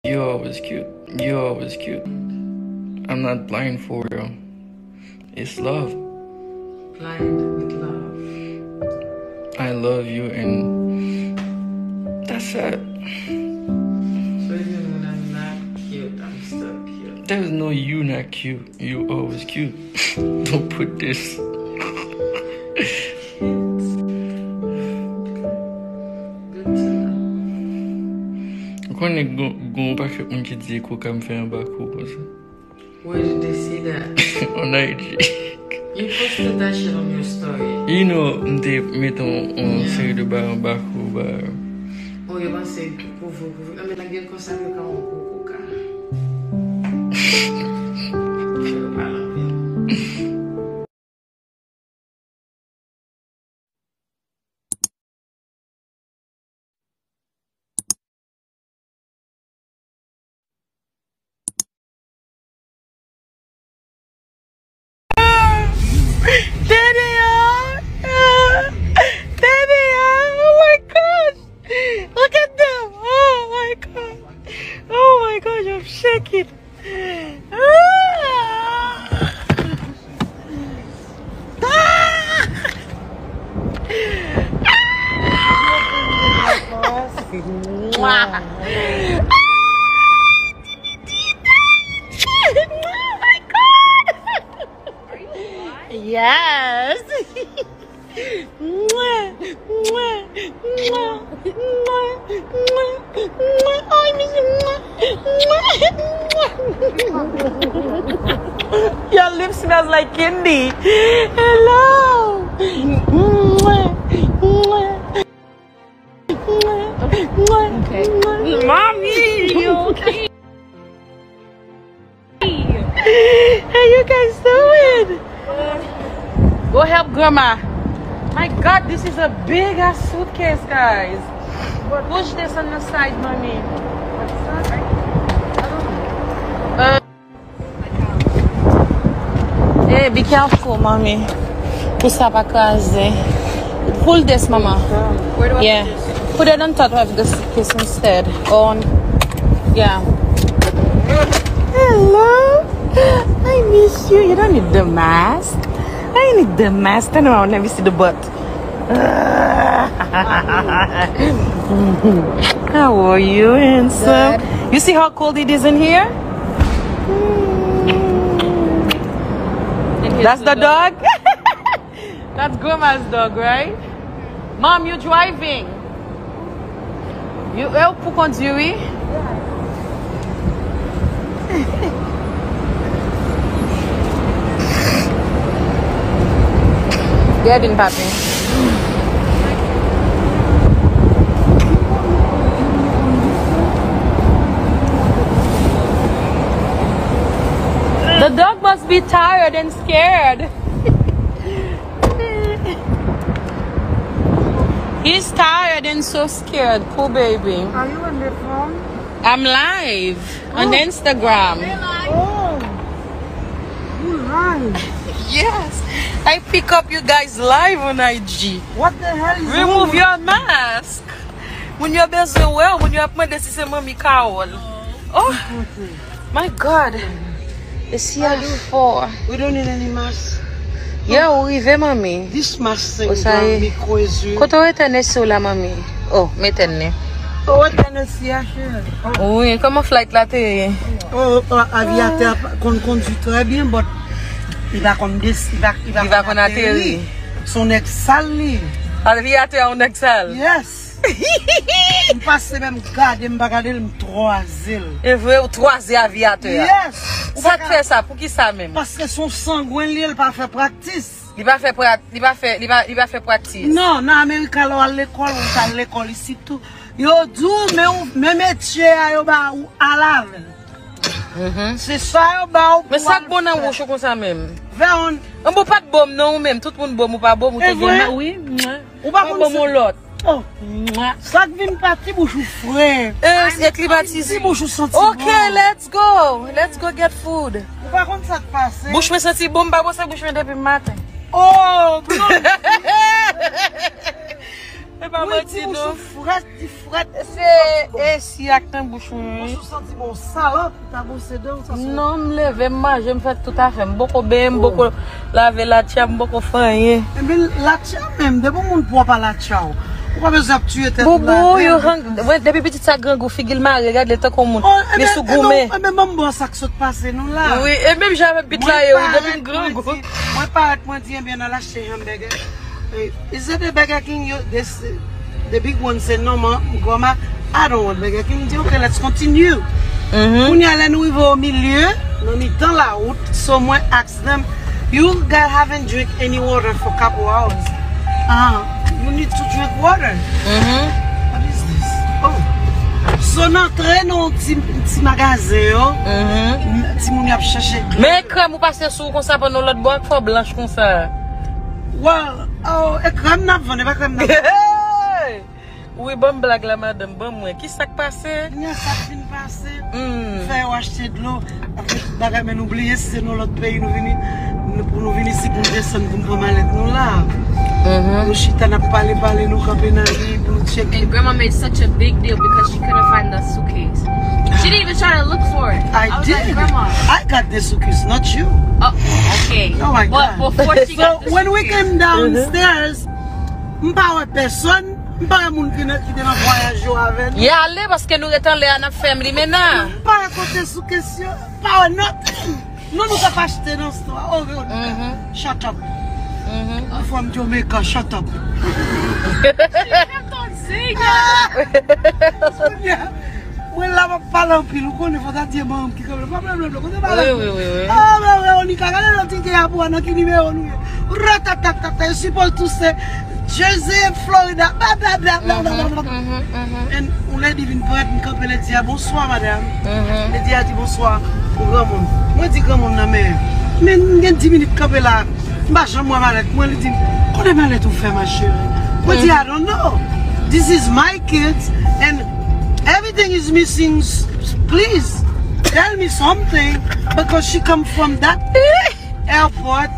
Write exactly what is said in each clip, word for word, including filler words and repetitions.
You're always cute. You're always cute. I'm not blind for you. It's love. Blind with love. I love you and that's it. So even when I'm not cute, I'm still cute. There's no you not cute. You always cute. Don't put this. Good to know. Ou konnen gon, gon pakèt moun ki di e koka m fè anba kou konsa. Where did they see that? On I G. You posted that shit on your story. You know, m te mete yon, yon seri de bagay anba kou, ba. Oh, yo panse pou vre, pou vre. Nan men nèg yo konsa yo ka yon gwo koka. Yo pale anpil. Daddy, oh, daddy, oh, oh my gosh. Look at them. Oh my God. Oh my gosh, I'm shaking. Yes. Your lip smells like candy. Hello. Okay. Mommy, you okay? How you guys doing? Go help grandma. My God, this is a big ass suitcase, guys. Push this on the side, mommy. Uh, Hey, be careful, mommy. Pou sa pa kraze. Pull this, mama. Where do I put this? Yeah. Put it on top of the suitcase instead. Or on, yeah. Hello. I miss you. You don't need the mask. I need the mask. Turn around. Let me see the butt. How are you, handsome? Good. You see how cold it is in here? That's the dog? That's grandma's dog, right? Mom, you driving? Yo, e w pou kondui, wi. Gad vin papi. The dog must be tired and scared. He's tired and so scared. Poor baby. Are you on the phone? I'm live on Instagram. Oh, you live? Yes. I pick up you guys live on I G. What the hell is wrong with you? Remove your mask. Moun yo bezwen wè w, moun yo ap mande si se manmi Carole. Oh. My God. E siyaj fò. We don't need any mask. Yo, ou rive, manmi? This mask thing got me crazy. Kote w etène si w la, manmi? Oh, m etène. Oh, etène si a, cheri. Oh. Wi, kòman flight la te ye? Oh, oh, avyatè a konn kondui trè byen, but li pa konn des-, li pa, li pa konn ateri. Se yon nèg sal li. Avyatè a yon nèg sal? Yes. M pase menm gade, m pa gade l, m twaze l. E vre, ou twaze avyatè a? Yes. Sa k fè sa? Poukisa menm? Paske se yon sangwen li ye, l pa fè praktis. Li pa fè pra-, li pa fè, li pa, li pa fè praktis. Non, nan Amerika, lè w al lekòl, ou t al lekòl isit tou. Yo di w, men ou, men metye a yo ba ou, al avè l. Mhm. Se sa yo ba w pou w al fè. Men sa k bon nan wouch ou konsa menm? Vè on. An bon, pa t bon m non, ou menm, tout moun bon m, ou pa bon m, ou te gen ma-, wi, mwen. Ou pa konn bon m yon lòt. Oh. Sa k vin pa ti bouch ou fre. E, e klimatize. Ti bouch ou santi bon. Ok, let's go. Let's go get food. Ou pa konn sa k pase. Bouch mwen santi bon, m pa bwose bouch mwen depi maten. Oh, bro. Se pa manti, non. Frèt, di frèt. Se esi ak nan bouch mwen, wi. Bouch ou santi bon, salòp, ta bwose dan ou, sa se. Non, m leve, m manje, m fè tout afè. M poko benyen, m poko lave latya, m poko fè anyen. Ebyen, latya menm, depi yon moun pwòp a latya w, ou pa bezwen ap tiye tèt ou la. Boubou, you hang, mwen, depi pitit sa grangou, figi l mare, gade l tankou yon moun. Li sou goumen. Ebyen, ban m ba w sa k sot pase nou la. Wi, e menm jan avèk pit la ye, wi, depi m grangou. Mwen parèt, mwen di, ebyen, n al achte hamburger. Is it the Burger King? You, this, the big one said, "No, ma, grandma, I don't want Burger King." M di, "Ok, let's continue." Kounye a, lè nou rive o milye, nan mitan la wout, so mwen ask them, "You guys haven't drink any water for couple hours. Ah, you need to drink water." What is this? Oh. So, n antre nan ti, ti magazen yo. Timoun yo ap chache. Men krèm ou pase sou ou konsa pandan lòt bò ak fò blanch konsa. Well, oh, e krèm n ap vann, e pa krèm n ap vann. Wi, ban m blag la, madanm, ban mwen. Ki sa k pase? Kounye a sa k fin pase, fè yo achte dlo, achte tout bagay, men nou bliye si se nan lòt peyi nou vini, nou, pou nou vin isi pou nou desann, pou nou pran malèt nou la. Nou chita, n ap pale, pale, nou kanpe nan ri pou nou tcheke. And grandma made such a big deal because she couldn't find the suitcase. She didn't even try to look for it. I was like, "Grandma." I got the suitcase, not you. Oh, okay. Oh my God. But before she got the suitcase. So when we came downstairs, m pa wè pèsòn, m pa wè moun ki nan, ki te nan vwayaj yo avè nou. Y ale paske nou ret anlè a, n ap fè m li mennen. M pa wè kote suitcase yo, m pa wè nothing. Non, nou t ap achte nan store. Oh, oh, shut up. I'm from Jamaica, shut up. Mwen la, m ap pale anpil, ou konnen, fò ta di e manman m ki kanpe. Pa blabla, kote bagay. Wi, wi, wi, wi. Ah, wi, wi, Onika, gade lòt ide a pou wè nan ki nimewo nou ye. Ratatatata, you supposed to say Jersey, Florida, bla, bla, bla. And yon lady vin parèt, m kanpe, lady a, "Bonswa, madam." Lady a di, "Bonswa, pou granmoun." Mwen di granmoun nan, men, men m gen dis minit kanpe la. M pa janm wè malèt mwen, li di m, "Kote malèt ou fè, ma chérie?" Mwen di, "I don't know. This is my kids and everything is missing. Please tell me something because she come from that airport."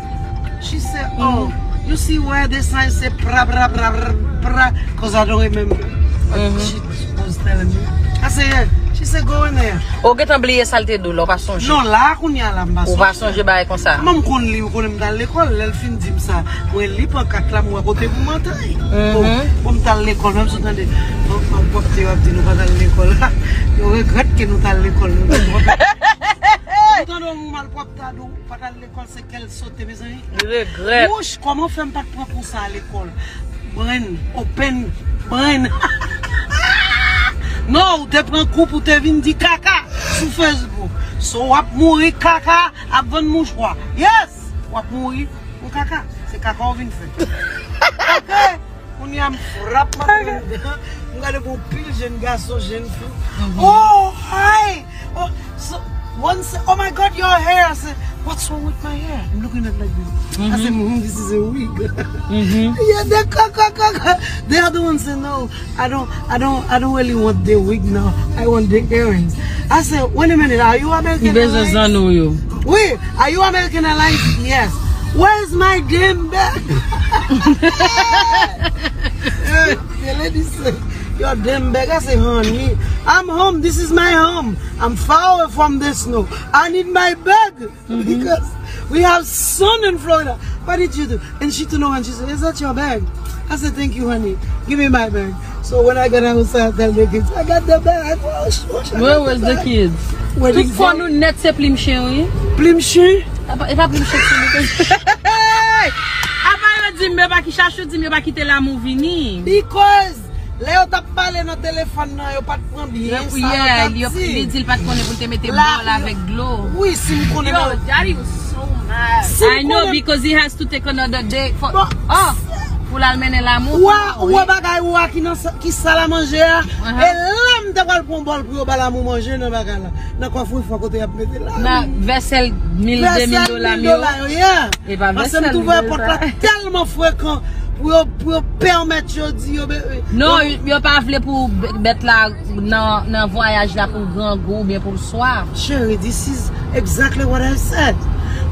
She said, "Oh, you see where the sign say pra, pra, pra, pra, pra, 'cause I don't remember what she was telling me." I said, "Yeah." She said, "Go in there." Ou gentan bliye sa l te di w la, ou pa sonje. Non, la, kounye a la, m pa sonje. Ou pa sonje bagay konsa. Mwen, m konn li, ou konnen m t al lekòl. Lè l fin di m sa, mwen li pankat la, m wè kote pou m antre. Bon, bon, m t al lekòl, menm si w tande, bon, bon, pwòpte yo ap di nou pa t al lekòl la. Yo regrèt ke nou t al lekòl, nou te twò. Ou tande yon moun malpwòpte a di w pa t al lekòl, se kè l sote, mezanmi. Regrèt. Wouch, kòman fè m pa t pran kou sa a lekòl? Brain, open brain. Non, ou te pran kou pou te vin di kaka sou Facebook. So, w ap mouri kaka ap vann mouchwa. Yes! W ap mouri pou kaka. Se kaka w vin fè. Ok? Kounye a m frap mwen anndan. M gade pou pil jèn gason, jèn fi. Oh, hi! Oh, so one say, "Oh my God, your hair." I say, "What's wrong with my hair?" I'm looking at like this. I say, "Mm, this is a wig." Yeah, the kaka, kaka. The other one say, "No, I don't, I don't, I don't really want the wig now. I want the earrings." I say, "Wait a minute, are you American Airlines?" Li bezwen zanno yo. Oui, are you American Airlines? Yes. Where's my damn bag? The lady said, "Your damn bag." I say, "Honey, I'm home. This is my home. I'm far away from the snow. I need my bag because we have sun in Florida." What did you do? And she turned around, she said, "Is that your bag?" I said, "Thank you, honey. Give me my bag." So when I got outside, I tell the kids, "I got the bag." Oh, sh-, oh, sh-, I got the bag. Where was the kids? Tout fò nou nèt se plim chen, wi. Plim chen? E pa, e pa plim chen, se plim chen. Apa yo di m yo pa ki, Chachou di m yo pa kite Lamou vini. Because lè yo t ap pale nan telefòn nan, yo pa t pran byen sa yo t ap di. Li di l pa t konnen pou l te mete bòl avèk dlo. Wi, si m konnen. Yo, Daddy was so mad. I know, because he has to take another day for, oh, pou l al mennen Lamou. Ou wè, ou wè bagay ou a ki nan sa, ki sal a manje a? E la m te pral pran bòl pou yo ba Lamou manje nan bagay la. Nan kòfrefò kote y ap mete la. Nan vèsèl mil, de mil dola m yo. Vèsèl mil dola yo, yeah. E pa vèsèl mil dola. Paske m twouve pòt la tèlman frekan pou yo, pou yo pèmèt yo di yo be-, non, yo pa vle pou bè-, bèt la nan, nan vwayaj la pou l grangou oubyen pou l swaf. Cheri, this is exactly what I said.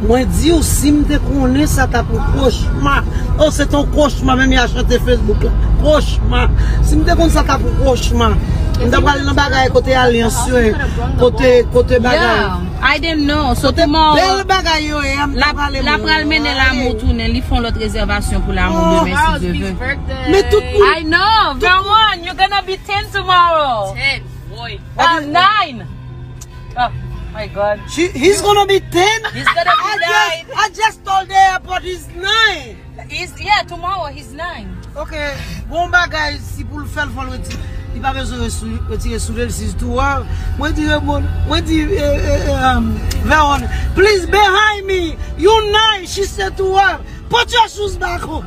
Mwen di w, si m te konnen sa t ap yon kochma. Oh, se t on kochma, menm y a chante Facebook la. Kochma. Si m te konn sa t ap yon kochma, m ta prale nan bagay kote alyans yo ye, kote, kote bagay. Yeah, I didn't know. So Kote tomorrow, bèl bagay yo ye, m ta la, prale la pral mennen Lamour tounen, li fè yon lòt rezèvasyon pou Lamour demen si Dye vle. Men tout moun I know, Veron, you're gonna be ten tomorrow. Ten, boy. Uh, nine. Oh my God. She, he's gonna be ten. He's gonna be I nine. just, I just told the airport he's nine. He's, yeah, tomorrow he's nine. Ok, bon bagay, si pou l fè l, fò l retire. Li pa bezwen retire soulye l, si tou a. Mwen di Raymond, mwen di eh, eh, eh, um, Veron, please behind me. You nine, she said to her, put your shoes back on.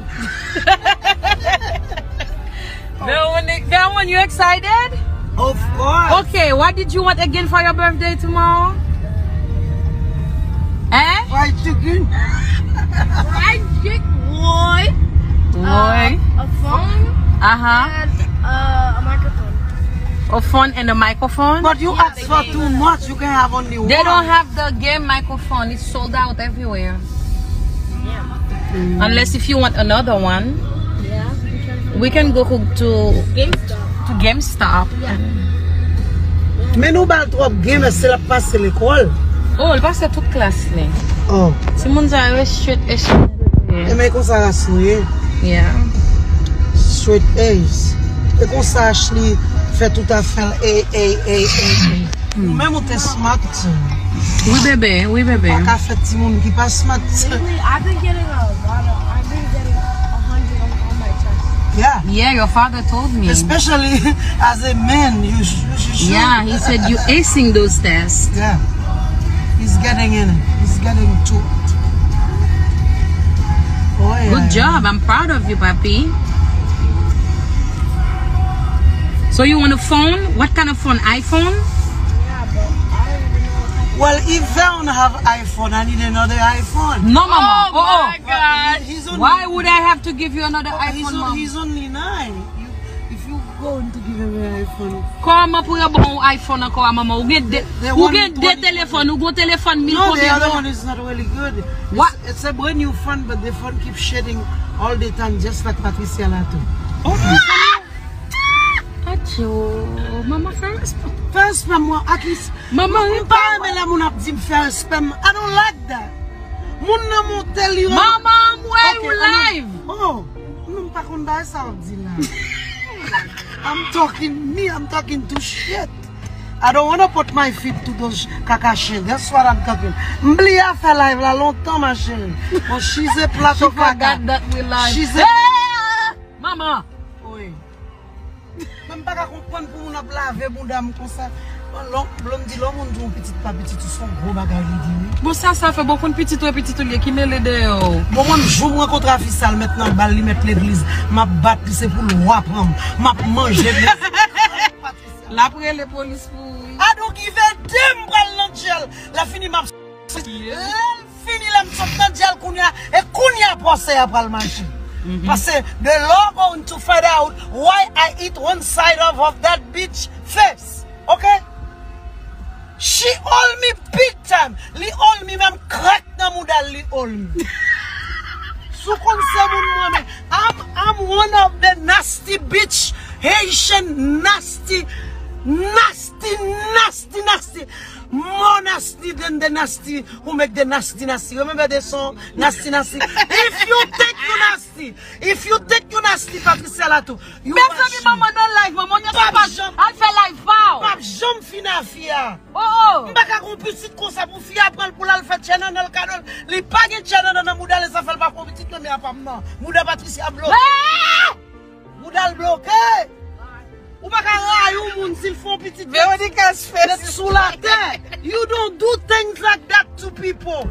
Veron, Veron, you excited? Of course. Okay, what did you want again for your birthday tomorrow? Eh? Fried chicken. Fried chicken, boy. Boy. Uh, a phone Uh-huh. and uh, a microphone. A phone and a microphone? But you ask for too much, you can have only one. They don't have the game microphone. It's sold out everywhere. Unless if you want another one, Yeah, we can we can go to GameStop. to GameStop. Men nou ba l twòp game, èske l ap pase lekòl? Oh, l pase tout klas li. Oh, Timoun sa yo straight H. e men konsa ras nou ye. Yeah. Straight A's. E konsa Ashley fè tout afè l. Ey, ey, ey, ey, ey. Ou menm ou te smart. Wi bebe, wi bebe. Pa ka fè timoun ki pa smart. Lately, I've been getting a lot of. I've been getting a hundred on, on my test. Yeah. Yeah, your father told me. Especially as a man, you, sh- you should. Yeah, he said you acing those tests. Yeah. He's getting in it. He's getting to it. Oh, yeah. Good job. I'm proud of you, papi. So you want a phone? What kind of phone? iPhone? Well, if I don't have iPhone, I need another iPhone. No, mama. Oh my God. He's only, Why would I have to give you another he's, iPhone, on- mama? He's only nine. You, if you going to give him an iPhone, Kòman pou yo ban yon iPhone ankò a manman? Ou gen de, The ou one gen with de twenty. Telefòn, ou gen telefòn mil No, the konbyen other dola? One is not really good. What? It's, it's a brand new phone, but the phone keeps shitting all the time, just like Patricia Lato. Atyo, mama fè respè. Fè respè mwen, at least. Mama Mwen pa renmen lè moun ap di m fè respè m. I don't like that. Moun nan monte li. Mama, I'm where Ok, you ann- live. Oh, mwen pa konn bagay sa w ap di la. I'm talking, me, I'm talking to shit. I don't wanna put my feet to those kaka shit. That's what I'm talking. M bliye a fè live la lontan, ma chérie. Bon, she's a plato She forgot kaka. That we live. She's a Ah! Mama. Wi. Men m pa ka konprann pou moun ap lave bouda m konsa. Bon, lò, lò m di lò moun di yon pitit pa pitit ou se yon gwo bagay li di wi. Bon, sa, sa fè bon konn pitit ou e pitit ou li ye ki mele dèyè w. Bon, mwen, jou m rankontre a fi sa, l mèt nan bal, li mèt legliz. M ap bat li, se pou lwa pran m. M ap manje l. L ap rele polis pou ou. I don't give a damn, m pral nan djèl. Lè fini, m ap soti. Lè l fini, lè m sot nan djèl kounye a, e kounye a pwosè a pral mache. Paske the law going to find out why I eat one side of, of that bitch face. Ok? She hold me big time. Li hold me menm krèk nan mouda l, li hold me. Sou konn se moun mwen men. I'm, I'm one of the nasty bitch, Haitian nasty, nasty, nasty, nasty. More nasty than the nasty who make the nasty, nasty. Remember the song, nasty, nasty. If you think you nasty, if you think you nasty, Patricia Lato, you Mezanmi, manman nan live, manman, ou te sipoze al fè live pa w. P ap janm fin a fi a. Oh, oh. M pa ka gon pitit konsa pou fi a pran l pou l al fè tchè nan nan l kado l. Li pa gen tchè nan nan mouda l, e sa fè l pa fè yon pitit nan men apa m nan. Mouda Patricia bloke. Ah! Mouda l bloke. Ou pa ka rayi yon moun si l fè yon pitit. Veronica Met sou latè. You don't do things like that to people.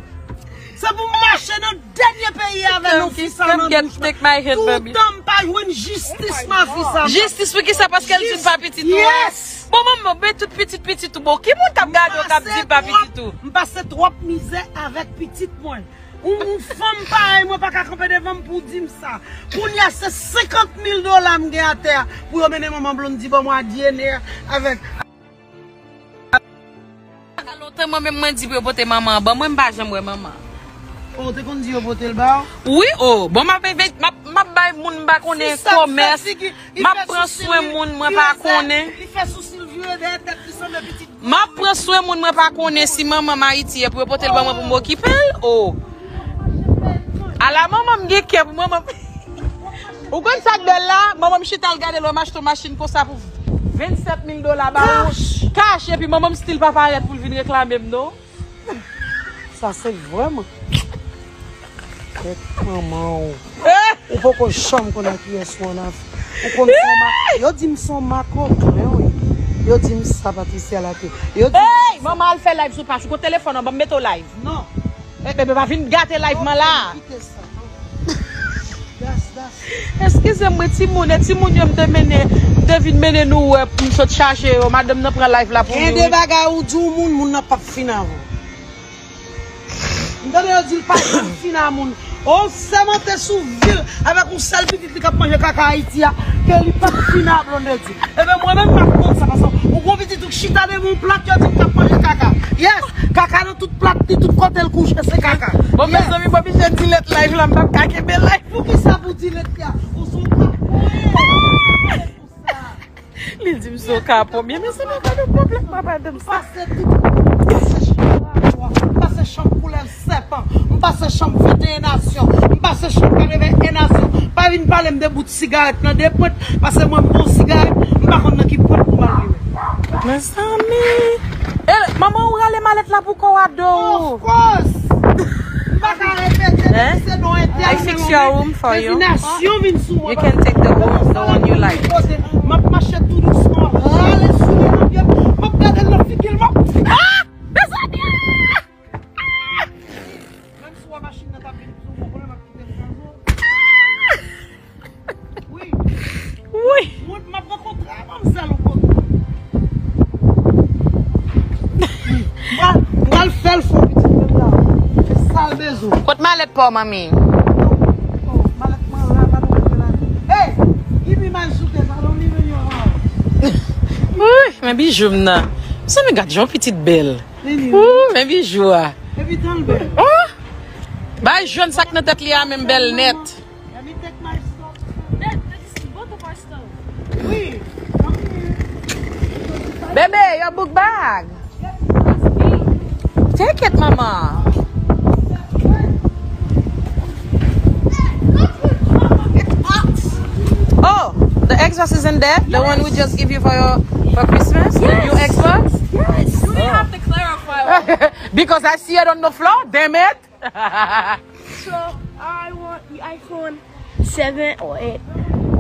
Se pou m mache nan dènye peyi avè yon fi sa nan bouch mwen. Toutan m pa jwenn jistis ma fi sa. Jistis pou ki sa? Paske l di l pa pitit ou? Yes. Bon, manman, men tout pitit pitit ou. Bon, ki moun k ap gade w k ap di l pa pitit ou? M pase twòp mizè avèk pitit mwen. Yon, yon fanm parèy mwen pa ka kanpe devan m pou di m sa. Kounye a se senkant mil dola m gen atè a pou yo mennen manman Blondie ban mwen a D N A avèk. Sa lontan mwen menm mwen di pou yo pote manman an ban mwen, m pa janm wè manman. Oh, ou te konn di yo pote l ba w? Wi, oh, bon, m ap envite, m ap, m M ap bay moun m pa konnen komès. M ap pran swen moun mwen pa konnen. M ap pran swen moun mwen pa konnen si manman m Ayiti e pou yo pote l ban mwen pou m okipe l. O. Ala manman m gen kè pou manman m. Ou konn sa k bèl la? Manman m chita l gade lè m achte yon machin konsa pou vennsèt mil dola ba ou. Kach. Kach, epi manman m still pa parèt pou l vin reklame m non. Sa se vrèman. Tèt manman w. Ou poko janm konn ak kiyès ou ann afè. Ou konn se yon ma-, yo di m se yon makoklen, wi. Yo di m sa, Patricia Lake. Yo di m hey, manman al fè live sou paj ou. Kot telefòn an, ban m mete w live. Non. Eh, bebe, pa vin gate live man la. Kite sa. Eskize mwen, timoun, e timoun yo m te mennen, m te vin mennen nou wè pou m sot chache yo. Madanm nan pran live la pou li. Gen de bagay ou di yon moun, moun nan p ap fin avè w. M tande yo di l pa janm fin a moun. O, sèmante sou vi l avèk yon sèl pitit li k ap manje kaka Ayiti a, ke li p ap fin a Blondedy. Ebyen, mwen menm, m ap konn sa, paske ou gon pitit ou k chita devan yon plat, yo di m k ap manje kaka. Yes, kaka nan tout plat li, tout kote l kouche, se kaka. Bon, mezanmi, m oblije delete live la, m p ap ka kenbe live. Poukisa pou delete a? Ou sou pa. Li di m se yon ka pwomye, mezanmi, gade pwoblèm papa dam sa. M pase tout, m pase chanm koulèv, m pase chanm koulèv sèpan, m pase chanm venteyen nasyon, m pase chanm katreven nasyon. Pa vin pale m de bout sigarèt nan de pwent, paske mwen m gon sigarèt, m pa konn nan ki pwent pou m al limen. Mezanmi. E, manman ou rale malèt la pou kò w a do ou. Of course. M pa ka repete, depi se non entèl. I fix your room for you. Depi nasyon vin sou mwen. You can take the room, the one you like. M ap mache tou dousman, rale soulye nan pye m, m ap gade l nan figi l, m ap, ah! Mezanmi! Menm si w wè machin nan t ap vin sou mwen, konnen m ap kite l nan zon. Wi. Wi. Moun m ap rankontre a manmzèl ou kote. M pral, m pral fè l fè yon pitit menm la. Se sa l bezwen. Kot malèt pa w, manmi? Oh, malèt mwen la, gade w mete la. Hey! Give me my suitcase, I don't even know how. Wi, men bijou m nan. Sa m gad jan pitit bèl. Ooh, men bijou a. Epi tan l bèl. Oh! Bay jòn sa k nan tèt li a menm bèl nèt. Let me take my stuff. That, that is both of our stuff. Wi. Bebe, your book bag. Take it, mama. Oh, the Xbox is in there? The one we just give you for your, for Christmas? The new Xbox? Yes. You didn't have to clarify. Because I see it on the floor, damn it. So, I want the iPhone seven or eight.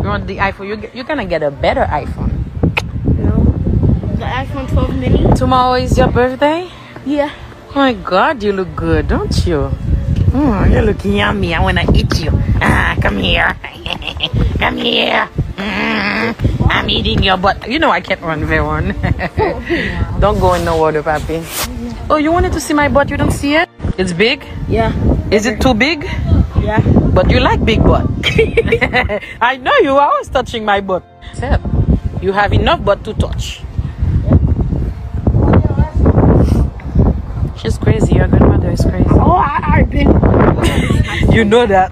You want the iPhone? You, you're gonna get a better iPhone. No. The iPhone twelve mini. Tomorrow is your birthday? Yeah. Oh my God, you look good, don't you? Mm, you look yummy. I wanna eat you. Ah, come here. Come here. Mm, I'm eating your butt. You know I can't run, Veron. Don't go in the water, papi. Oh, you wanted to see my butt? You don't see it? It's big? Yeah. Is it too big? Yeah. But you like big butt. I know you always touching my butt. Sir, you have enough butt to touch. She's crazy. Your grandmother is crazy. Oh, I, I've been. You know that.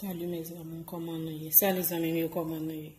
Salut mes amours, kòman nou ye? Salut zanmi m yo, kòman nou ye?